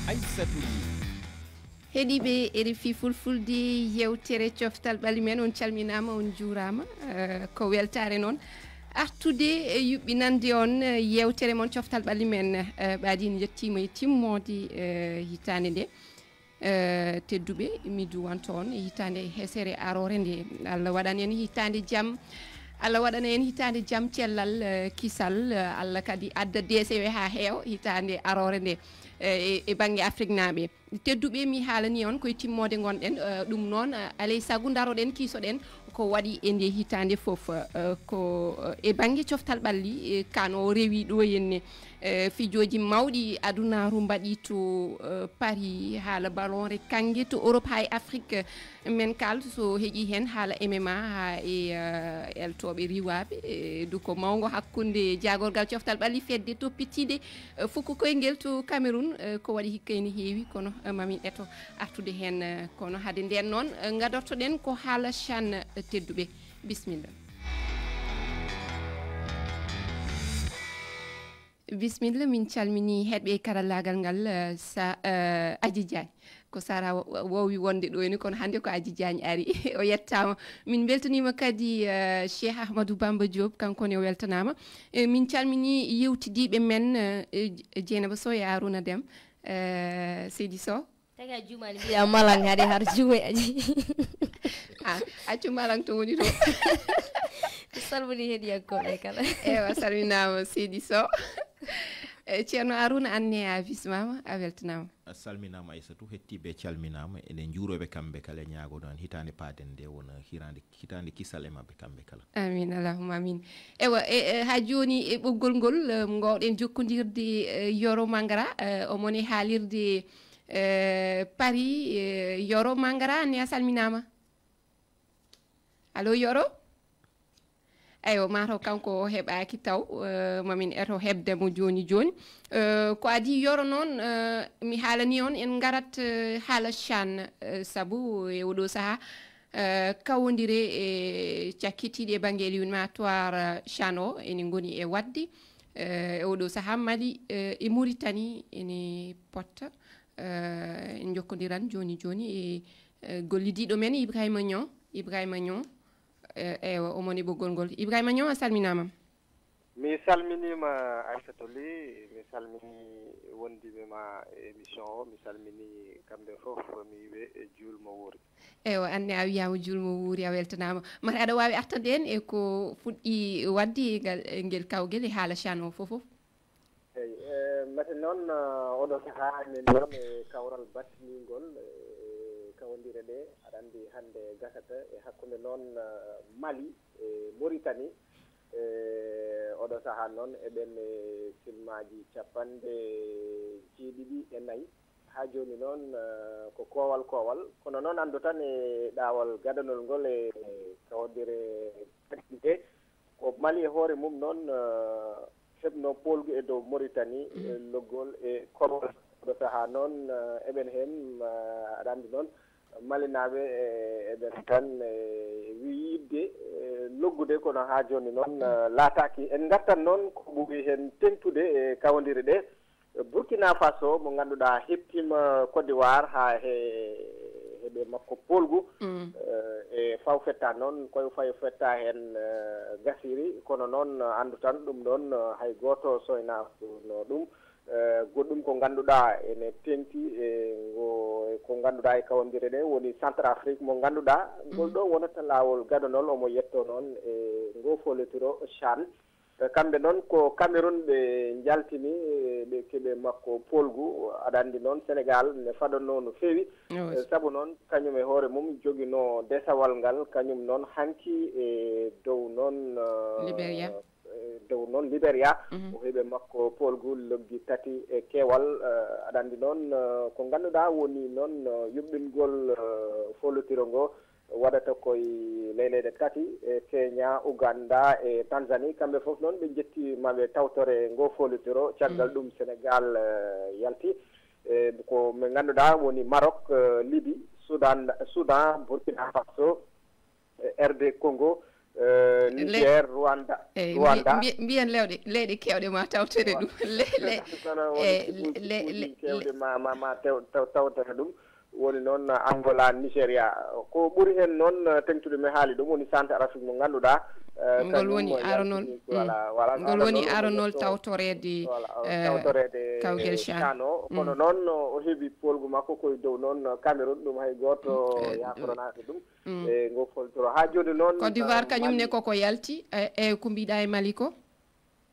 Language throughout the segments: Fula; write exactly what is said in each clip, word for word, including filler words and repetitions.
Aissatou Ly. Heɗiiɓe R F I Fulfulde, yewtere coftal ɓalli men, on calminaama, on njuuraama. Eh, ko weltaare noon artude e yuɓɓinande on, eh, yewtere mon coftal ɓalli men. Eh, ɓaadi en yettiima e timmoode, eh, hitaande nde. Eh, tedduɓe, mi duwanto on e hitaande hesere aroore nde. Allah waɗan en hitaande jam. Allah waɗana en hitaande jam, cellal, eh, kisal. Eh, Allah kadi adda deesewe haa heewa hitaande aroore nde, eh, e, e bannge Afriknaaɓe. Tedduɓe, mi haalani on koye timmoode ngonɗen. Eh, ɗum noon, eh, alay sago ndaroɗen, kiisoɗen ko waɗi e nde hitaande fof. Eh, ko, eh, e bannge coftal ɓalli, eh, kano rewi ɗo henne. Eh, fijooji mawɗi adunaaru mbaɗi to, eh, Paris, haala ballon re kannge to Europe haa e Afrique. Men kal so heƴi heen haala M M A haa e, eh, eltooɓe riwaaɓe, eh, duko mawngo hakkunde jaagorgal coftal ɓalli fedde toppitiiɗe, eh, fukko koyngel to Cameroun, eh, ko waɗi hikka ene heewi, kono, eh, mamin eto artude heen, eh, kono hade ndeen noon, eh, ngadortoɗen ko haala CHAN, eh, tedduɓe. Bisimilla. Bisimilla, min calmini heɗɓe karallaagal ngal, eh, sa, eh, Aji Diagne. Ko Sara wo-, woowi wonde ɗo ene, kono hannde ko Aji Diagne ari. O yettaama. Min mbeltaniima kadi, eh, Cheikh Ahmadou Bamba Diop, kanko ne o weltanaama. E min calmini yewtidiiɓe men, eh, e Dieynaba Sow e Arouna Deme. Eh, Seydi Sow. Taga juumani mbiɗa malang hade har juume aji. Ah, accu malang to woni to. Mi salmini heɗiyankooɓe kala. Ewa, salminaama Seydi Sow. Eh, Ceerno Arouna, an ne a bismaama, a weltanaama. A salminaama Aissatou, hettiiɓe calminaama, eɗen njuurooɓe kamɓe kala, e ñaagoɗo an hitaande paaden nde wona hiraande, hitaande kisal e maɓɓe kamɓe kala. Amin, allahumma amin. Ewa, e, e, haa jooni e ɓoggol ngol, eh, ngoowɗen jokkondirde, eh, Yoro Mangara, eh, omo ne haalirde, eh, Paris, eh, Yoro Mangara, an ne a salminaama. Allo, Yoro? Eywa, mataw kanko o heɓaaki taw, eh, mamin eto heɓde mo jooni jooni. Eh, ko adii Yoro noon, eh, mi haalani on, en ngarat, eh, haala CHAN, eh, sabu e oɗo sahaa, eh, kawondire e cakkitiiɗe e bannge éliminatoire, eh, CHAN o ene ngoni e waɗde. Eh, e oɗo sahaa Mali, eh, e Mauritanie ene potta. Eh, en njokkondiran jooni jooni e, eh, gollidiiɗo men Ibrahima Niang. Ibrahima Niang, eh, eywa, omo e ɓoggol ngol. Ibrahima Niang, a salminaama. Mi salminiima Aissatou Ly, mi salmini wondiiɓe ma e émission o, mi salmini kamɓe fof, mi wiɓe e juulmo wuuri. Eywa, an ne a wiyaama juulmo wuuri, a weltanaama. Mata aɗa waawi artande en e ko fuɗɗi waɗde ngal, ngel kawgel e haala CHAN o fof fof? Eyi, eh, mate noon, eh, oɗo sahaa emin noon e kawral battiningol, eh, kawondire ɗe, aɗa anndi hannde gasata e hakkunde noon, eh, Mali e Mauritanie. Eh, oɗo sahaa noon eɗen e filmaaji capanɗe jeeɗiɗi e nayi. Haa jooni noon, eh, ko koowal koowal. Kono noon anndu tan e ɗaawal gadanol ngol e kawondire nde, ko Mali e hoore mum noon, eh, heɓno poolgu e dow Mauritanie, eh, loggol e Comores. Oɗo sahaa noon, eh, eɓen heen, eh, aɗa anndi noon, Malinaaɓe, eh, eɓen tan, eh, wiyi yiɗde, eh, loggude, kono haa jooni noon, eh, laataaki. En ngartan noon ko ɓuri heen teŋtude e kawondire ɗe. Burkina Faso, mo ngannduɗaa heptiima Côte d'Ivoire haa he heɓe makko poolgu, eh, e faw fetta noon, koye faw fetta heen, eh, gasiri, kono noon, eh, anndu tan ɗum ɗoon, eh, hay gooto soynaano ɗum. Eh, goɗɗum ko ngannduɗaa ene teŋti e ngo, ko ngannduɗaa e kawondire ɗe woni Centrafrique mo ngannduɗaa ngol ɗo wonata laawol gadanol, omo yetto noon e ngo foolotiro CHAN. Eh, kamɓe noon ko Cameroun ɓe njaltini, eh, ɓe keɓe makko poolgu. Aɗa anndi noon Sénégal ne fadannoo no feewi. Eh, sabu noon kañum e hoore mum joginoo desawal ngal, kañum noon hanki e dow noon, eh, Liberia. Eh, dow noon Liberia, o heɓe makko poolgu loggi tati e keewal. Eh, aɗa anndi noon, eh, ko ngannduɗaa woni noon, eh, yuɓɓingol, eh, foolotiro ngo waɗata koye ley leyɗe tati, e Kenya, Uganda e Tanzanie. Kamɓe fof noon ɓe njetti maɓe tawtore ngo foolotiro. Caggal ɗum Sénégal, eh, yalti. Eh, ko ɓe ngannduɗaa woni Maroc, eh, Libye, Soudan, Soudan, Burkina Faso, eh, R D Congo, eh, Niger, Rwanda. Eyi, Rwanda. Mbiyen lewɗe, leyɗe keewɗe ma tawtere ɗum. Kono woni le- le- keewɗe ma, ma, ma tew- taw- tawtere ɗum. Woni noon Angola, Nigeria. Ko ɓuri heen noon, eh, teŋtude mi haali ɗum woni centre Afrique mo ngannduɗaa, eh, ngol woni aronol. Voilà, voilà, ngol woni aronol tawtoreede, voilà, eh, tawtoreede kawgel Chan. Kono noon o heɓi poolgu makko koye dow noon Cameroun, ɗum hay gooto yaaforonaaka ɗum. E ngo foltoro. Haa jooni noon, Côte d'Ivoire kañum ne koko yalti, e, e ko mbiɗa e Mali ko?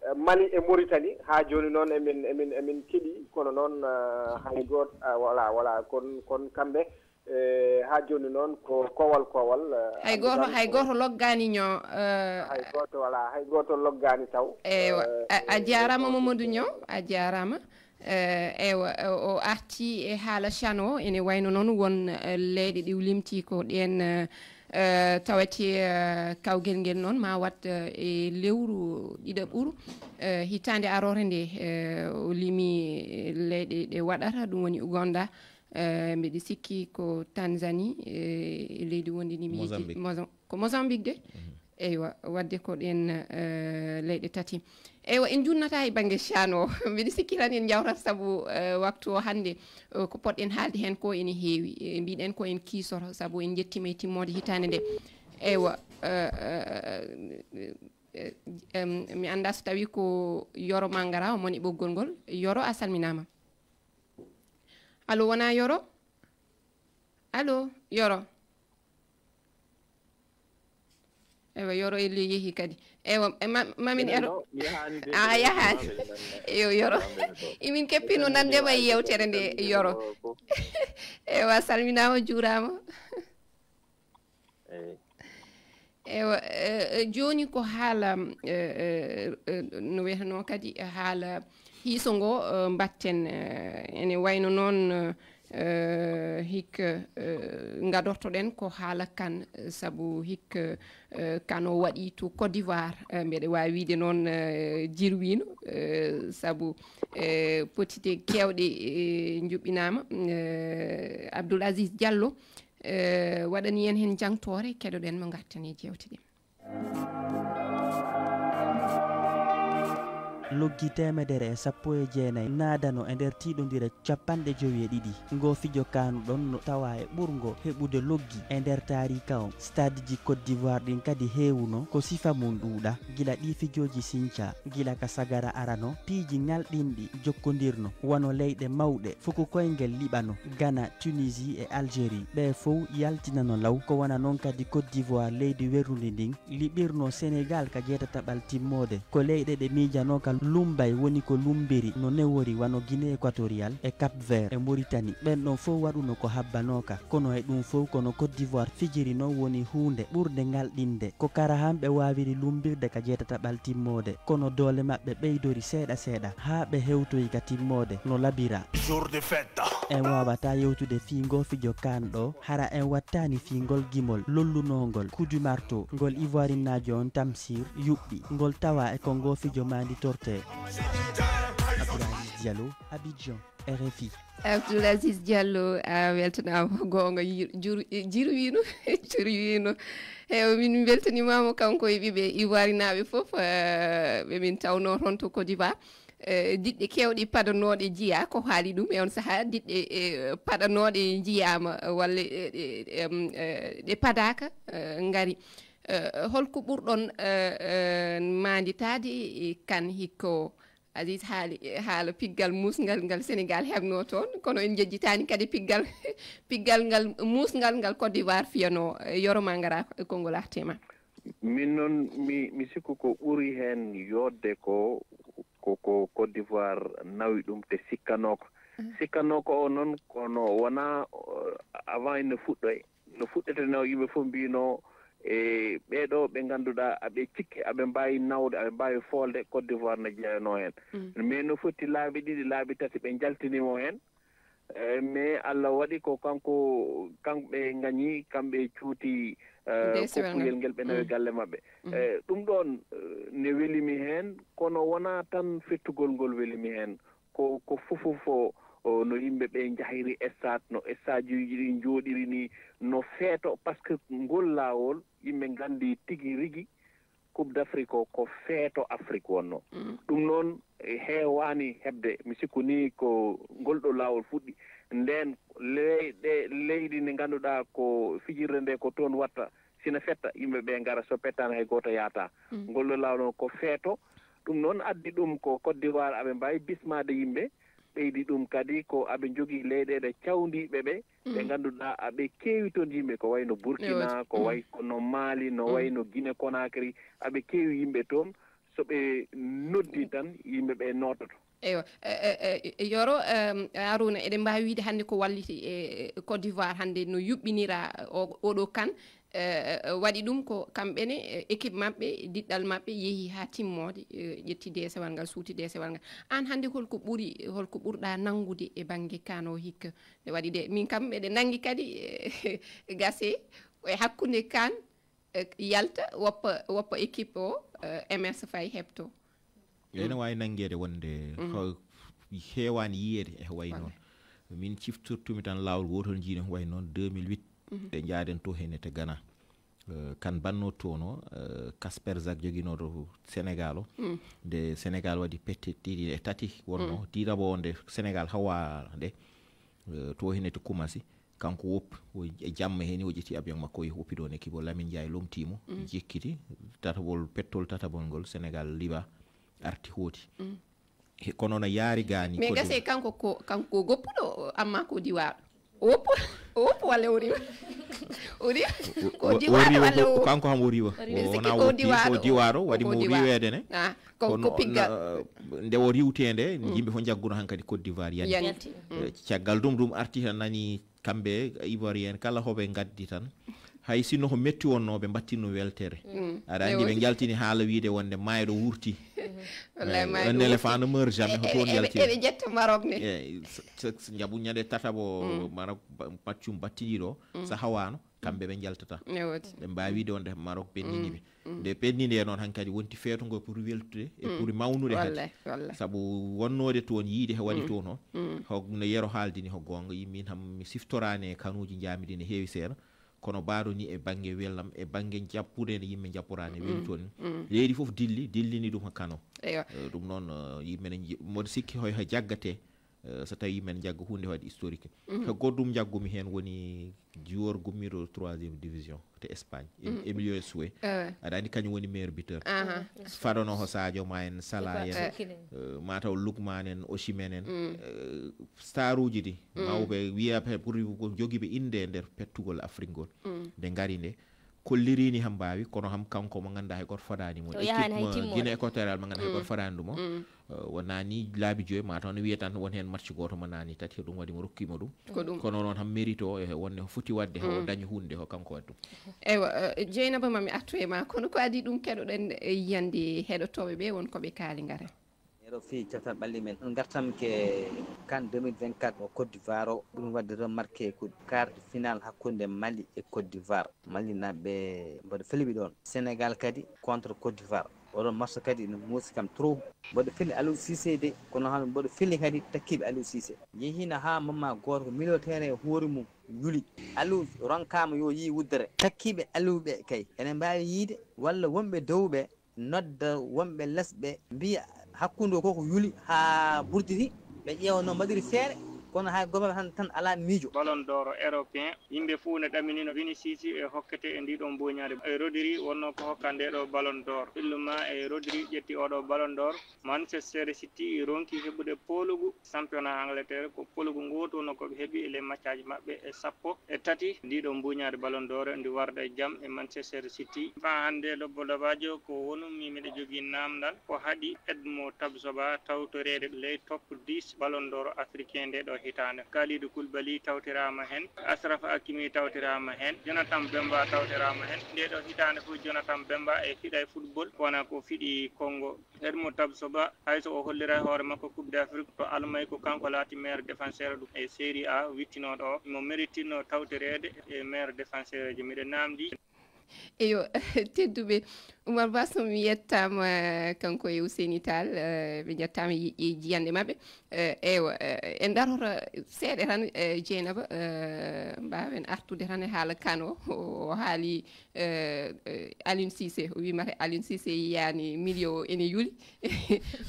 Eh, Mali e Mauritanie, haa jooni noon emin, emin, emin keɗi, kono noon, eh, hay gooto, ah, voilà, voilà, kon, kon kamɓe, eh, haa jooni noon ko koowal, koowal, eh, hay gooto, hay gooto loggaani ño, eh, hay gooto, voilà, hay gooto loggaani taw. Ewa, eh, a, a jaaraama Mamadou Niang, a jaaraama. Eh, ewa, o arti e haala Chan o, ene wayno noon won, eh, leyɗe ɗi o limti ko ɗeen, eh, eh, tawete, eh, kawgel ngel noon ma wat, eh, e lewru ɗiɗaɓuru, eh, hitaande aroore nde, eh, o limi leyɗe ɗe waɗata, ɗum woni Uganda, eh, mbiɗa sikki ko Tanzanie, eh, e leydi wondi ndi mi yejji. Mozambique. Moza- ko Mozambique de? Eywa, wadde ko ɗeen, eh, leyɗe tati. Eywa, en junnata e bannge Chan o. Mbiɗa sikki tan en njawtat sabu, eh, waktu o hannde, eh, ko potɗen haalde heen ko ene heewi. Eh, mbiɗen ko en kiisoto sabu en njettiima e timmoode hitaande nde. Eywa, eh, eh, eh, eh, em, mi anndaa so tawii ko Yoro Mangara o moni ɓoggol ngol. Yoro, a salminaama. Allo, wonaa Yoro? Allo, Yoro? Eywa, Yoro elli yehi kadi. Eywa, e ma- mamin ero. A yahaani. Eyo, Yoro. Imin keppino nande ma e yewtere nde, Yoro. Eywa, salminaama, juuraama. Eywa, eh, eh, jooni ko haala, eh, eh, eh, no wiyetenoo kadi, eh, haala hiiso ngo, eh, mbaɗten, eh, ene wayno noon, eh, hikka, eh, ngadortoɗen ko haala Kan, eh, sabu hikka, eh, Kan o waɗi to Côte d'Ivoire, eh, mbeɗa waawi wiyde noon, eh, jirwiino, eh, sabu, eh, potite keewɗe, eh, njuɓɓinaama, eh, Abdoul Aziz Diallo, eh, waɗani en heen jangtoore, keɗoɗen mo ngarten e jeewte ɗe. Loggi teemedere e sappo e jeenayi naadano e nder tiiɗondire capanɗe jowi e ɗiɗi. Ngo fijo kaanuɗon no tawa e ɓurngo heɓude loggi e nder taariika on. Stade ji Côte d'Ivoire ɗin kadi heewuno ko sifa mum ɗuuɗa. Gila ɗii fijooji sinca, gila ka sagara arano, piiji ŋalɗinɗi jokkondirno, wano leyɗe mawɗe, fuku koyngel liɓano, Ghana, Tunisie e Algérie. Ɓee fow yaltinano law, ko wona non kadi Côte d'Ivoire, leydi werrundi ndin, liɓirno Sénégal ka jeetataɓal timmoode. Ko leyɗe ɗe miijanooka lumbay woni ko lumbiri no newori wano Guinée Équatoriale e Cap Vert e Mauritanie. Ɓen ɗon fow waɗuno ko habbanooka. Kono e ɗum fow, kono Côte d'Ivoire fijiri non woni huunde ɓurde ngalɗinde. Ko kara han ɓe waawiri lumbirde ka jeetataɓal timmoode. Kono doole maɓɓe ɓeydori seeɗa seeɗa haa ɓe hewtoyi ka timmoode no labira. Jour de fête. En waawataa yewtude fii ngoo fijo Kan ɗoo, hara en wattaani fii ngol gimol lollunoongol, coup du marteau, ngol Ivoirinnaajo on Tamsir yuɓɓi, ngol tawa e ko ngoo fijo maanditortee. Abdoul Aziz Diallo, Abidjan, R F I. Abdoul Aziz Diallo, a weltanaama goonga, yir-, jur-, jirwiino, jirwiino. Eewa, min mbeltaniima mo kanko e ɓiɓɓe Ivoirinaaɓe fof, eh, ɓe min tawnoo toon to Côte d'Ivoire. Eh, diɗɗe keewɗe padanooɗe njiyaa, ko haali ɗum e on sahaa, diɗɗe, eh, padanooɗe njiyaama, eh, walla, eh, eh, em, eh, ɗe padaaka, eh, ngari. Eh, holko ɓurɗon, eh, eh, maanditaade, eh, Kan hikka o? Aziz haali, eh, haala piggal muusngal ngal Senegaal heɓnoo toon, kono en njejjitaani kadi piggal, piggal ngal muusngal ngal Côte d'Ivoire fiyanoo. Eh, Yoro Mangara, konngol artii e ma. Min noon, mi, mi sikku ko ɓuri heen yooɗde ko, ko, ko Côte d'Ivoire nawi ɗum te sikkanooka. Mhm. Sikkanooka o noon, kono wonaa, o, avant ene fuɗɗoy, no fuɗɗete no, yimɓe fof mbiyno, e ɓee ɗoo ɓe ngannduɗaa aɓe cikke, aɓe mbaawi nawde, aɓe mbaawi foolde, Côte d'Ivoire no jeyanoo heen. Mm. Mais no foti laabi ɗiɗi, laabi tati ɓe njaltiniimo heen. Eh, mais Allah waɗi ko kanko, kamɓe ngañi, kamɓe cuuti, eh, koppuyel ngel ɓe nawi galle maɓɓe. Mhm. Eh, ɗum ɗoon, eh, ne weli mi heen, kono wonaa tan fettugol ngol weli mi heen. Ko, ko fof fof o, o, no yimɓe ɓe njahiri stade, no stade uji ɗi njooɗiri ni, no feeto, par ce que ngol laawol yimɓe nganndi tigi rigi Coupe d'Afrique o ko feeto Afrique wonno. Ɗum noon, e, heewaani heɓde. Mi sikku ni ko ngol ɗo laawol fuɗɗi. Ndeen leyɗe, leydi ndi ngannduɗaa ko fijirde nde ko toon watta, sina fetta, yimɓe ɓe ngara, so pettaani hay gooto yaata. Ngol ɗo laawol noon ko feeto. Ɗum noon addi ɗum ko Côte d'Ivoire aɓe mbaawi bismaade yimɓe. Ɓeydi ɗum kadi ko aɓe njogii leyɗeele cawndiiɓe ɓe, ɓe ngannduɗaa aɓe keewi toon yimɓe, ko wayno Burkina, ko way kono Mali, no wayno Guinée Conakry, aɓe keewi yimɓe toon. So ɓe noddi tan, yimɓe ɓe noototo. Eywa, e, e, e, Yoro, em, Haruna, eɗen mbaawi wiyde hannde ko walliti e Côte d'Ivoire hannde no yuɓɓinira o, oɗo kan, e, e, waɗi ɗum ko kamɓe ne, e, équipe maɓɓe, diɗɗal maɓɓe yehi haa timmoode, e, ƴetti deesewal ngal, suuti deesewal ngal. Aan hannde holko ɓuri, holko ɓurɗaa nanngude e bannge kan o hikka? Nde waɗi de, min kam eɗe nanngi kadi, e, gase, ko e hakkunde kan, e, yalta, woppa, woppa équipe o, e, M S Faye heɓto. Ene waawi nanngeede wonde ko heewaani yiyeede e ko wayi noon. Min ciftortumi tan laawol gootol njiimi ko wayi noon deux mille huit, ɗe njaaden to hene to Ghana. Eh, kan banno toon o, eh, Kasper Zak joginooɗo Senegal o. Nde Senegal waɗi pette ɗiɗi e tati wonno, ɗiɗaɓo o nde Senegal hawa nde, eh, to hene to Kumasi. Kanko woppi, o e jamma heen, o ƴetti avion makko, o yehi woppi ɗoon équipe o, Lamine Ndiaye lomtii mo, jekkiti, tataɓol, pettol tataɓol ngol, Senegal liɓa, arti hooti. He, kono no yaari gaani. Mais Côte d'Ivoire. Gase kanko ko, kanko ko goppuɗo, amma ko diwaaɗo. O woppu, o woppu walla o riwa? O riwa? Ko o, o diwaaɗo riwa, walla ko, o kanko kam o riwa. O riwa. O wonaa sikki ko woppi, ko diwaaɗo, diwaaɗo, waɗi ko mo diwaaɗo. Riweede ne. Ah, ko, kono ko piggal. Na, nde o riwtee nde, yimɓe fof njagguno hankadi Côte d'Ivoire yanti. Yanti. Eh, caggal ɗum, ɗum arti tan nani kamɓe Ivoirien kala hoɓe ngaddi tan. Hay sinno ko metti wonno, ɓe mbattinno weltere. Aɗa anndi ɓe njaltini haala wiide wonde maayɗo wurti. Wallahi, eh, maayɗo wurti. Un éléphant ne meurt jamais, ko toon yalti. Eɓe ƴetta Maroc ne. Eh, s-, s-, s-, njaɓu ñande tataɓo Maroc ba-, match um battiɗi ɗo, so hawaano, kamɓe ɓe njaltata. Ɓe mbaawi wiide wonde Maroc pennini ɓe. Nde pennini e noon hankadi wonti feeto ngo pour weltude e pour mawnude kadi. Wallahi, wallahi. Sabu wonnoode toon, yiide ko waɗi toon o, ko no Yero haaldini ko goonga, yi min ham mi siftoraani e kanuuji njaamiɗi ne heewi seeɗa, kono mbaaɗo ni e bannge wellam, e bannge jappude nde yimɓe njappora ne weli toon. Leydi fof dilli, dillini ɗum ko Kano. Eywa. Eh, ɗum noon, eh, yimɓe ne nji-, mboɗo sikki hoy ko jaggatee, eh, so tawii men njagga huunde waɗi historique. Ko goɗɗum njaggumi heen woni joueur gummiiɗo troisième division to Espagne, Em-, Emilio Sue. Aɗa anndi kañum woni meilleur buteur. Aha. Fadano ko Sadio Ma en, Salah en, eh, mataw Lookman en, Osimhen en, eh, staruuji ɗi, mawɓe wiya pe-, pour ko jogiiɓe innde e nder pettugol Afrique ngol. Nde ngari nde, kollirini ham mbaawi, kono ham kanko mo ngannduɗaa hay gooto fodaani mo. O yahaani hay timmoode. Équipe mo Guinée Équatoriale mo ngannduɗaa hay gooto fodaani ɗum o. Eh, wonaa ni laabi joyi, mataw no wiya tan won heen match gooto mo naani tati, ko ɗum waɗi mo rokkiima ɗum. Ko ɗum. Kono noon ham mérite o e wonde o foti waɗde, o dañi huunde, ko kanko waɗi ɗum. Eywa, eh, Jeynaba, ma mi artu e ma, kono ko adii ɗum keɗoɗen, eh, yiyannde heɗotooɓe ɓe, won ko ɓe kaali ngara. Miɗo fii caftal ɓalli men. Ngartam ke CAN deux mille vingt-quatre mo Côte d'Ivoire o, ɗum waɗde remarqué ko quart de finale hakkunde Mali e Côte d'Ivoire. Malinaaɓe mboɗo feliɓe ɗoon. Sénégal kadi contre Côte d'Ivoire. Oɗon match kadi no muusi kam trop. Mboɗo feli Aliou Cissé de, kono han mboɗo feli kadi takkiiɓe Aliou Cissé. Yehiino haa mama gooto ko militaire e hoore mum yuli. Aliou ronkaama yo yii wuddere. Takkiiɓe Aliou ɓe kay, ene mbaawi yiide walla wonɓe dow ɓe nodda wonɓe les ɓe, mbiya hakkunde o koko yuli haa ɓurditi, ɓe ƴeewa no mbaɗiri feere, kono hay gooto tan, tan alaa miijo. Ballon d'Or européen, yimɓe fuu ne ɗaminino Vinicius e hokkete e ndii ɗoo mbuuñaari. E Rodri wonnoo ko hokka ndee ɗoo Ballon d'Or. Fillu ma e Rodri ƴetti oo ɗoo Ballon d'Or. Manchester City ronki heɓude poolugu championnat Angleterre, ko poolugu ngootu wonnoo ko ɓe heɓi e ley maccaaji maɓɓe e sappo e tati. Ndii ɗoo mbuuñaari Ballon d'Or ndi warda e jam e Manchester City. Faa hannde, Lobbo Lobaajo, ko wonumi miɗo jogii naamndal, ko haɗi Edmo Tabsoba tawtoreede ley top dix Ballon d'Or africain ndee ɗoo hitaande. Kalidou Koulibaly tawtoraama heen, Achraf Hakimi tawtoraama heen, Jonathan Bemba tawtoraama heen. Ndee ɗoo hitaande fof Jonathan Bemba e fiɗa e football, wona ko fiɗi Congo. Edmo Tabsoba, hay so o holliray hoore makko Coupe d'Afrique to Almay, ko kanko laati meilleur défenseur ɗum e Serie A wittinooɗo o. Mo méritinoo tawtoreede e meilleur défenseur ji. Miɗo naamndii. Eyo, tedduɓe, Oumar Ba Sow, mi yettaama, eh, kanko e Ousseyni Tall, eh, ɓe njettaama yi-, e jiyannde maɓɓe. Eh, ewa, eh, en darota seeɗa tan, eh, Dieynaba, eh, mbaawen artude tan e haala Kano. O, o haali, eh, eh, Aliou Cissé, o wii mate Aliou Cissé yiyaani milieu o ene yuli.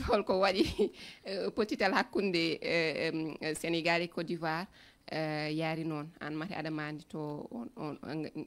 Holko waɗi, eh, pottital hakkunde, eh, em, Sénégal e Côte d'Ivoire, eh, yaari noon? Aan mate aɗa maandi to on, on,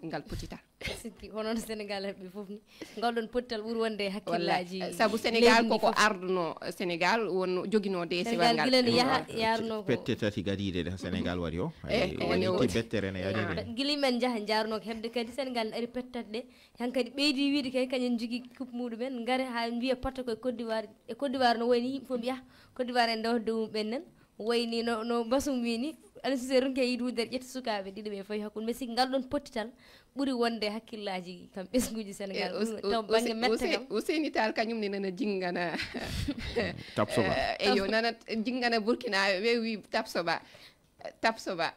ngal pottital. Sikki, hono no Sénégal heɓɓe fof ni, ngal ɗon pottal ɓuri wonde e Walla, hakkillaaji sabu Sénégal leydi ndi koko fof. Arduno, Sénégal wonno joginoo deesewal Sénégal ngal. Gila no yaha, yaarno ko. Pette tati gadiiɗe ɗe Sénégal waɗi o. Eh, Ay, eh, woni woni ti woti. Bettere ne yadi Ah. de. Gila men njaha njaarno ko heɓde kadi Sénégal ne ari pette tati ɗe. Hankadi ɓeydi wiide kay kañum jogii coupe muɗumen, ngare haa mbiya potta koye Côte d'Ivoire. E Côte d'Ivoire no woni yimɓe fof mbiya, "Ah, Côte d'Ivoire en ndewata dow mum ɓen nen." Wayni no, no Basum wii ni, Aliou Cissé ronki e yiide wuddere ƴetta sukaaɓe ɗiɗo ɓe fawi hakkunde. Mais si ngal ɗon pottital ɓuri wonde e hakkillaaji kam ɓesnguuji Sénégal. Eh, Us-, Ɗum taw Us-, bannge Us-, metta Use-, kam. Useyni Tall kañum ne nana jinngana. Tapsoba. Eh, eyo, nana jinngana Burkinaaɓe ɓe wi Tapsoba. Tapsoba.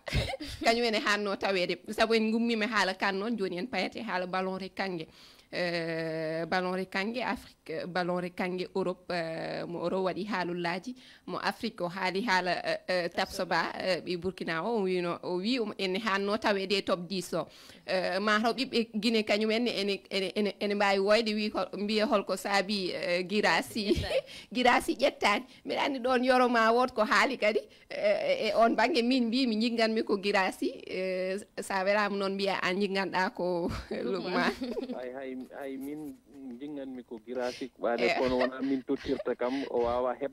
Kañum ene haanno taweede. Sabu en ngummiima haala kan noon, jooni en payat e haala ballon re kannge. Eh, ballon re kannge Afrique, ballon re kannge Europe, eh, mo Europe waɗi haalullaaji, mo Afrique o haali haala, eh, eh, Tapsoba, eh, ɓi Burkina o, o wiino, o wii um ene haanno taweede e top dix o. Eh, ma taw ɓiɓɓe Guinée kañum en ne ene, ene, ene, ene mbaawi woyde, wii ko, mbiya holko saabi, eh, Girassi, Girassi ƴettaani. Mbiɗa anndi ɗoon yoro ma wood ko haali kadi, eh, e on bannge. Min mbii mi njinganmi ko Girassi, eh, sa welaama noon mbiya a njinganɗa ko Lukman. Hay, hay, hay min njinganmi ko Girassi, ɓaade Eh. kono wonaa min tottirta kam, o waawa heɓ.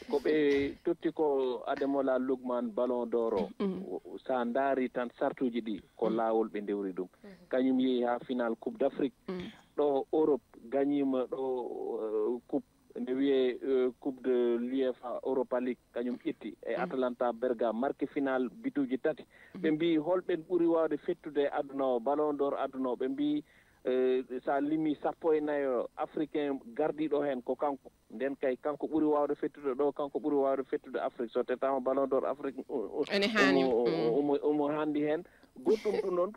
Ko ɓe totti ko Ademola Lukman Ballon d'Or o. Mhm. O, o, sa ndaari tan sartuuji ɗi, ko Mhm. laawol ɓe ndewri ɗum. Mhm. Kañum yehi haa final Coupe d'Afrique. Mhm. Ɗo Europe gañiima ɗo, eh, coupe, ne wiyee, eh, Coupe de l'UEFA Europa League, kañum ƴetti e Mhm. Atalanta Bergame, marque final bituuji tati. Mhm. Ɓe mbii hol ɓen ɓuri waawde fettude e aduna o, Ballon d'Or aduna o, ɓe mbii, eh, sa limi sappo e nayo africain gardiiɗo heen ko kanko. Nden kay kanko ɓuri waawde fettude ɗo, kanko ɓuri waawde fettude Afrique. So tettaama Ballon d'Or Afrique, o, o, Ene haani. omo, o, Mm. omo, omo haandi heen. Goɗɗum ɗum noon,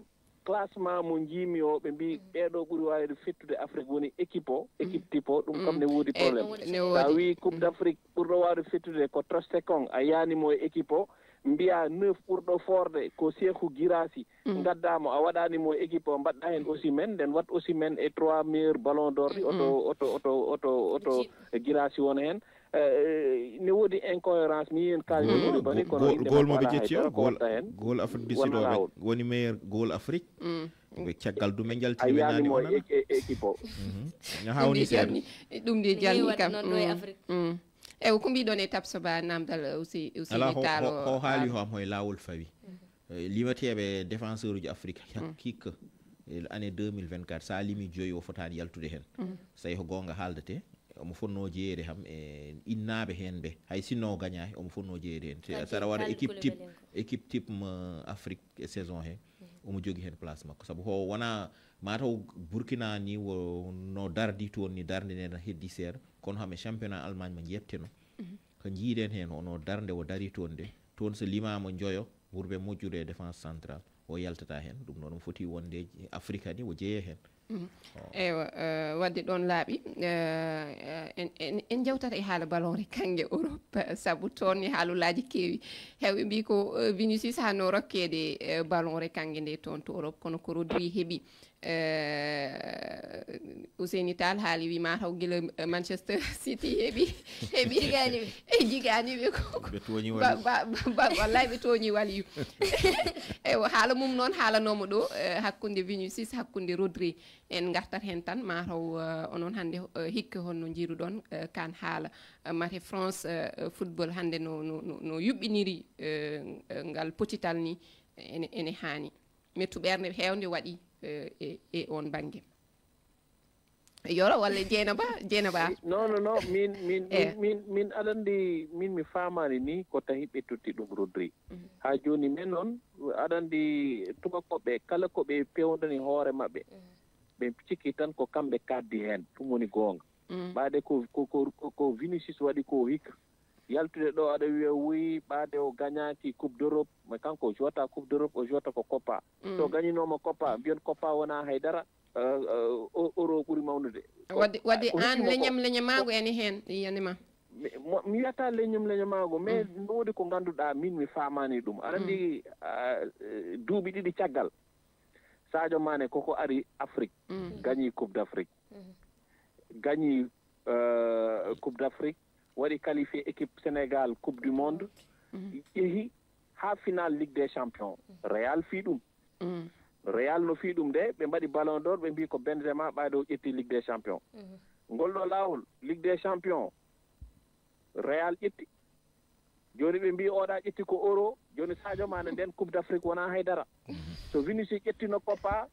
classement mo njiimi o, ɓe mbii ɓeeɗo ɓuri waawde fettude Afrique woni équipe o, équipe type o, ɗum kam ne woodi Mm. Eh, problème. Ne Sa woodi. wii Coupe Mm. d'Afrique ɓurɗo waawde fettude ko Trostekong, a yaani mo e équipe o, mbiya neuf ɓurɗo foorde ko Cheikhou Girassi. Mm. Ngaddaa mo, a waɗaani mo équipe o, mbaɗɗa heen Osimhen, nden wat Osimhen e trois meilleurs Ballon d'Or ɗi, oto, Mm. oto, oto, oto, oto Jiɗ. Girassi won heen. Eh, ne woodi incohérence, mi yii en kaali Goal, woni bani, go-, kono goal, innde goal makko mo ɓe alaa hay ƴetti o, dara ko goal, watta heen. goal Afrique du Sud Wonaa o, ɓe laawol. woni meilleur goal Afrique. Mm. Ɓe caggal ɗum ɓe njalti A ɓe yiyaani naani mo wonana. e, e, équipe o. Mhm. Ina Ɗum hawni ndi seeɗa. jalni, ɗum ndi Ene jalni heewi kam. waɗde noon ɗo e Mm, Afrique. mm. Ewa, ko mbiɗon e Tapsoba, namdal, eh, aussi, aussi Alaa, ho, Nital ho, o, ho haali haala. Hom hoye laawol fawi. Mhm. Eh, limateeɓe défenseur uji Afrique, hak-, Mm. hikka, eh, année deux mille vingt-quatre, sa limi joyi o fotaani yaltude heen. Mm. So tawi ko goonga haaldete, omo fotnoo jeyeede kam e innaaɓe heen ɓe. Hay sinno o gañaaki, omo fotnoo jeyeede heen. Te Kanko saɗa waɗa Kalidou équipe type, Koulibaly en ko. équipe type mo Afrique e saison he, Mhm. omo jogii heen place makko. Sabu ko wonaa mataw Burkina ni wo-, no dardi toon ni, darnde nde na heddi seeɗa, kono hame championnat Allemagne mo njeɓteno. Mhm. Ko njiiɗen heen, ono darnde o dari toon nde. Toon so limaama njoyo, ɓurɓe moƴƴude e défense centrale, o yaltata heen. Ɗum noon, omo foti wonde Afrika ni, o jeyee heen. Mhm. Oh. Eywa, eh, wadde ɗoon laaɓi, eh, en, en, en njewtata e haala ballon re kannge Europe, sabu toon ni haalullaaji keewi. Heewɓe mbii ko, eh, Vinicius haanno rokkeede, eh, ballon re kannge nde toon to Europe, kono ko Rodri heɓi. Eh, Ousseyni Tall haali, wi mataw gila, eh, Manchester City heɓi, heɓi. Jigaani ɓe. E jigaani ɓe ko, ko Ɓe tooñi ba, wali. ba, ba, ba, wallay ɓe tooñi waliyu. Eywa, haala mum noon haalanooma ɗo, eh, hakkunde Vinicius, hakkunde Rodri. En ngartat heen tan, mataw, eh, onon hannde, eh, hikka honno njiiruɗon, eh, kan haala, eh, mate France, eh, football hannde no, no, no, no yuɓɓiniri, eh, ngal potital ni, ene, ene haani. Mettu ɓernde heewnde waɗi, eh, e, e on bannge. Yoro walla Jeynaba? Jeynaba. Non, non, non, min, min, Eh. min, min, min aɗa anndi, min mi faamaani ni ko tahi ɓe totti ɗum Rodri. Mhm. Haa jooni men noon, aɗa anndi tubakooɓe kala ko ɓe peewndani hoore maɓɓe, Mhm. ɓe cikki tan ko kamɓe kaaddi heen, ɗum woni goonga. Mm. Ɓaade ko, ko, ko, ko, ko Vinicius waɗi ko hikka. Yaltude ɗo aɗa wiya wuy, ɓaade o gañaaki Coupe d'Europe, mais kanko o jouata Coupe d'Europe, o jouata ko Copa. Mm. So gañinooma Copa, mbiyon Copa wonaa hay dara. eh, eh, o- euro ɓuri mawnude. Wadde, wadde Ko an heɓi mo ko- leñam leñamaago ene heen, yiyani ma. Mi- mo- mi wiyata leñam leñamaago, mais Mm. no woodi ko ngannduɗaa min mi faamaani ɗum. Aɗa Mm. anndi, ah, eh, duuɓi ɗiɗi caggal, Sadio Mané koko ari Afrique, Mm. gañi Coupe d'Afrique, gañi, eh, Coupe d'Afrique, waɗi qualifié équipe Sénégal Coupe du Monde, Mm. yehi haa final Ligue des Champions. Real fii ɗum. Mm. Real no fii ɗum de, ɓe mbaɗi Ballon d'Or, ɓe mbii ko Benzema ɓaade o ƴetti Ligue des Champions. Ngol ɗo laawol, Ligue des Champions, Real ƴetti. Jooni ɓe mbii oɗa ƴetti ko euro, jooni Sadio Mané nden Coupe d'Afrique wonaa hay dara. So Vinicius ƴettino Copa,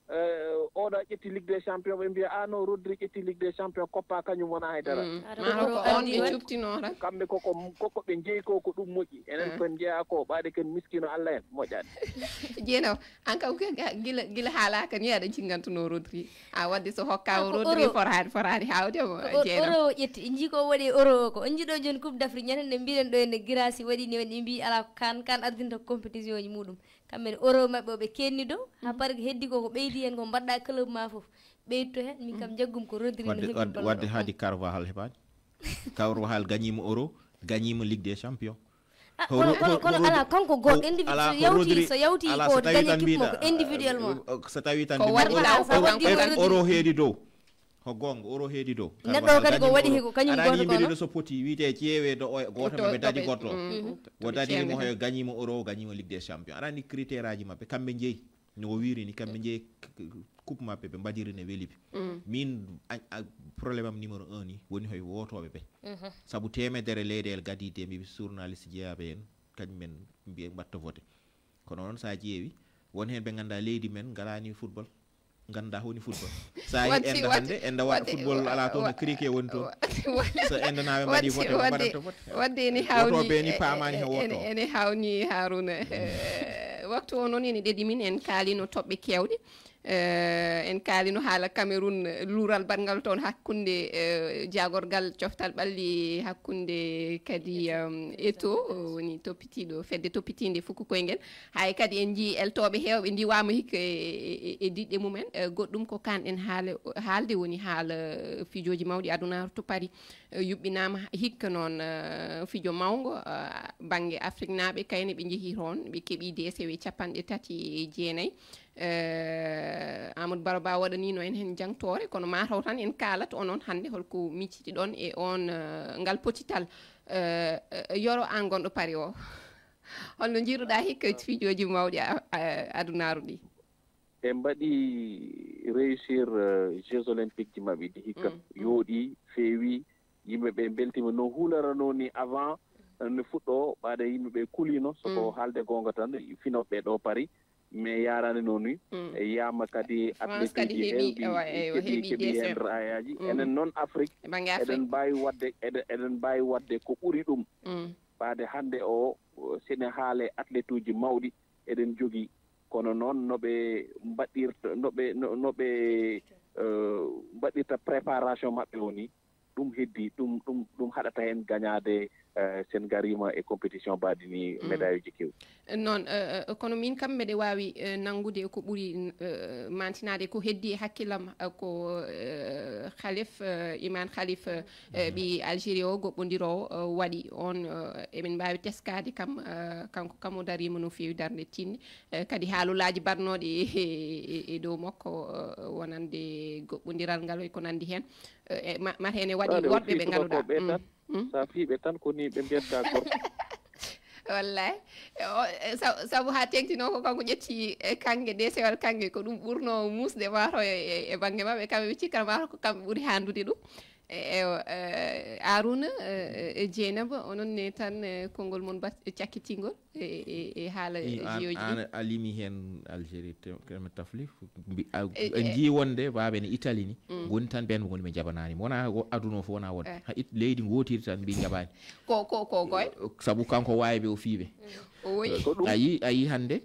eh, oɗa ƴetti Ligue des Champions, ɓe mbiya, "Ah non, Rodri ƴetti Ligue des Champions, Copa kañum wonaa hay dara." Mm. Ara Maa ko ko on ɓe ardi. Cuɓtinoora. Kamɓe koko, koko ɓe njeyi ko, ko ɗum moƴƴi. Enen Eh. ko en njeyaa ko, ɓaade ken miskino Allah en, moƴƴaani. Jeeno, an kam ko ga- gila, gila haalaaka ni aɗa jingantuno Rodri. A wadde so hokkaama Ah, ko Rodri euro. Foraani, foraani haawde mo, ko euro, Jeeno. Euro o ƴetti, en njii ko o waɗi e euro o ko. On njiɗo jooni Coupe d'Afrique, ñande nde mbiɗen ɗo ene Girasi waɗi ni, en mbii alaa ko kan, kan ardinta compétition ji muɗum. Kamɓe ne euro maɓɓe o ɓe kenni dow, haa par heddi ko, ko ɓeydi heen ko mbaɗɗa club ma fof. Ɓeyduto heen, min kam njaggum ko Rodri no wadde, heɓi wadde, ballon wadde o. Haadi Carvajal heɓaani. Carvajal gañiima euro, gañiima Ligue des Champions. Ah, Ko kono, Ro- kono, ko kono Rodri- alaa, kanko gooto ko individu-, alaa, so ko yawti, Rodri- so yawti alaa, ko so tawi gañi tan équipe mbiɗa, makko individuellement. Eh, so tawi tan Ko mbiɗa waɗi euro, laawol fof euro, kanko euro Rodri. Euro heedi dow. Ko goonga, euro heedi dow. Neɗɗo o kadi ko waɗi he ko kañum aɗa gooto anndi kono. Mbiɗa so poti wiyte ƴeewe do o gooto To- maɓɓe to dañi ɓe- goɗɗo. Mm. O dañi mo he gañiima euro, o gañiima Ligue des Champions. Aɗa anndi critère aji maɓɓe, kamɓe njeyi. No o wiiri ni, kamɓe njeyi k- k- coupe maɓɓe, ɓe mbaɗiri ne weli ɓe. Mm. Min, a- a- problème am numéro un ni, woni hoye wootooɓe ɓe. Mhm. Sabu teemedere leyɗeele gadiiɗe, mbiɓe journaliste jeyaaɓe heen, kañum men mbiye mbatta vote. Kono noon, so a ƴeewi, won heen ɓe ngannduɗaa leydi men ngalaani football. Ngannduɗaa woni football. So a Wadde, enda wadde, hannde, enda waɗa wadde, football, wa- alaa toon no wa- cricket woni toon. Wa- So endanaaɓe mbaɗi wadde, vote, ɓe wadde, mbaɗatta vote. Wadde ene hawni, Wootooɓe ni e- paamaani e- he ene, wootoo. Ene hawni Haruna. Eh, waktu o noon ene ɗeɗi min, en kaalino toɓɓe keewɗe. Eh, en kaalino haala Cameroun, luural baɗngal toon hakkunde, eh, jaagorgal coftal ɓalli, hakkunde kadi, em, Eto, woni toppitiiɗo fedde toppitiinde fuku koyngel. Hay kadi en njii eltooɓe heewɓe ndiwaama hikka e, e, e, e diɗɗe mumen. Eh, goɗɗum ko kan en haala, haalde woni haala, eh, fijooji mawɗi adunaaru to Paris. Eh, yuɓɓinaama hikka noon, eh, fijo mawngo, eh, bannge Afriknaaɓe, kayne ɓe njehii toon, ɓe keɓii deesewe capanɗe tati e jeenayi. Eh, Amadou Baro Ba waɗaniino en heen jangtoore, kono maa taw tan en kaalat onon hannde holko miccitiɗon e oon, eh, ngal potital, eh, eh, Yoro, aan gonɗo Paris o. Holno njiiruɗaa hikka fijooji mawɗi a- a- adunaaru ɗi? Ɓe mbaɗi réussir, eh, Jeux Olympiques ji maɓɓe ɗi hikka. Mm, mm. Yooɗi, feewi, yimɓe ɓe mbeltiima no hularano ni avant, eh, no fuɗɗo, ɓaade yimɓe ɓe kuliino, so ko Mm. haalde goonga tan, finooɓe ɗo Paris, mais yaarani noon ni, Mm. e yaama kadi France kadi atleteeji heɓi, heewɗi, ewa, ewa, keɓi, heɓi keɓi heen deuxième. Raayaaji. Mm. Enen noon Afrique, E bannge Afrique. Eɗen mbaawi waɗde, eɗen, eɗen mbaawi waɗde ko ɓuri ɗum. Mm. Ɓaade hannde o, o, sene haale atletuuji mawɗi eɗen jogii. Kono noon no ɓe mbaɗirta, no ɓe, no, no ɓe, eh, mbaɗirta préparation maɓɓe o ni, ɗum heddi, ɗum, ɗum, ɗum haɗata heen gañaade, eh, sen ngariima e compétition mbaɗi ni Mm. médaille uji keewɗi. Noon, eh, eh, kono min kam mbeɗe waawi, eh, nanngude ko ɓuri, eh, maantinaade ko heddi e hakkillam, eh, ko, eh, Khalif, eh, Iman Khalif, eh, eh, ɓii Algérie o, goɓɓondiroowo, eh, waɗi oon, eh, emin mbaawi teskaade kam, eh, kanko kam o dariima no feewi darnde tiiɗnde. Eh, kadi haalolaaji baɗnooɗi e, e, e, e dow makko, eh, wonande goɓɓondiral ngal e ko nanndi heen. Eh, e ma- mata ene waɗi Ɓaade o worɓe ɓe fii ngannduɗaa. Tubakoɓe Mm, tan. Mm. Sa fii ɓe tan ko ni ɓe mbiyata gorko. Wallahi. O, e, sa- sabu haa teeŋti noon ko kanko ƴetti, e, kannge, deesewal kannge, ko ɗum ɓurno muusde maa taw e, e, e bannge maɓɓe, kamɓe ɓe cikkata maa taw ko kamɓe ɓuri haandude ɗum. E, e, e, Arouna, e, e, e Dieynaba, onon ne tan, e, konngol mon bat- cakkitingol e, e, e haala I- an- J O ji ɗi. An a limi heen Algérie, te- te- tafli, mbi- a- E- a e- njii wonde baaɓe ne Italie ni, Mm. ngoni tan ɓeen ngoni ɓe njabanaani. Wona o- aduna o fof wona wonde. Eh. Ha it- leydi ngootiri tan mbi njabaani. Ko, ko, ko goy? Sabu kanko waawi ɓe o fii ɓe. O woyi. Ko ɗum. A yii, a yii hannde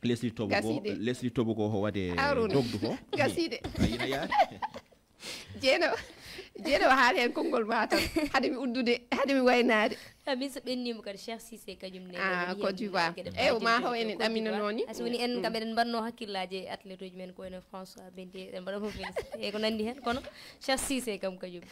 Leslie Tobo Gasii go, de. Leslie Tobo go ho waɗe Haruna. Dogdu ko. Gasii de. A yina yaade. Jeeno. Jeeɗe o haali heen konngol ma tan. Hade mi uddude, hade mi waynaade. A min so ɓennimo kadi Cheikh Cissé kañum ne Ah, Côte d'Ivoire. Eyo, ma haw enen ɗamina noon ni. Asi woni en kam eɗen mbanno hakkillaji e athlète uji men ko ene François Bendé eɗen mbaɗa fof félicité e ko nandi hen kono Cheikh Cissé kam kañum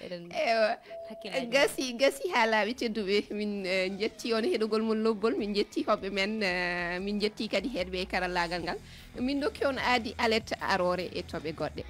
eɗen Ewa. Hakkillaji. Gasi gasi ha laaɓi tedduɓe, min eh, jetti on heɗogol mon lobbol, min jetti hoɓɓe men, eh, min jetti kadi heɗɓe e karallagal ngal. Min dokki on aadi alerte aroore e toɓe goɗɗe.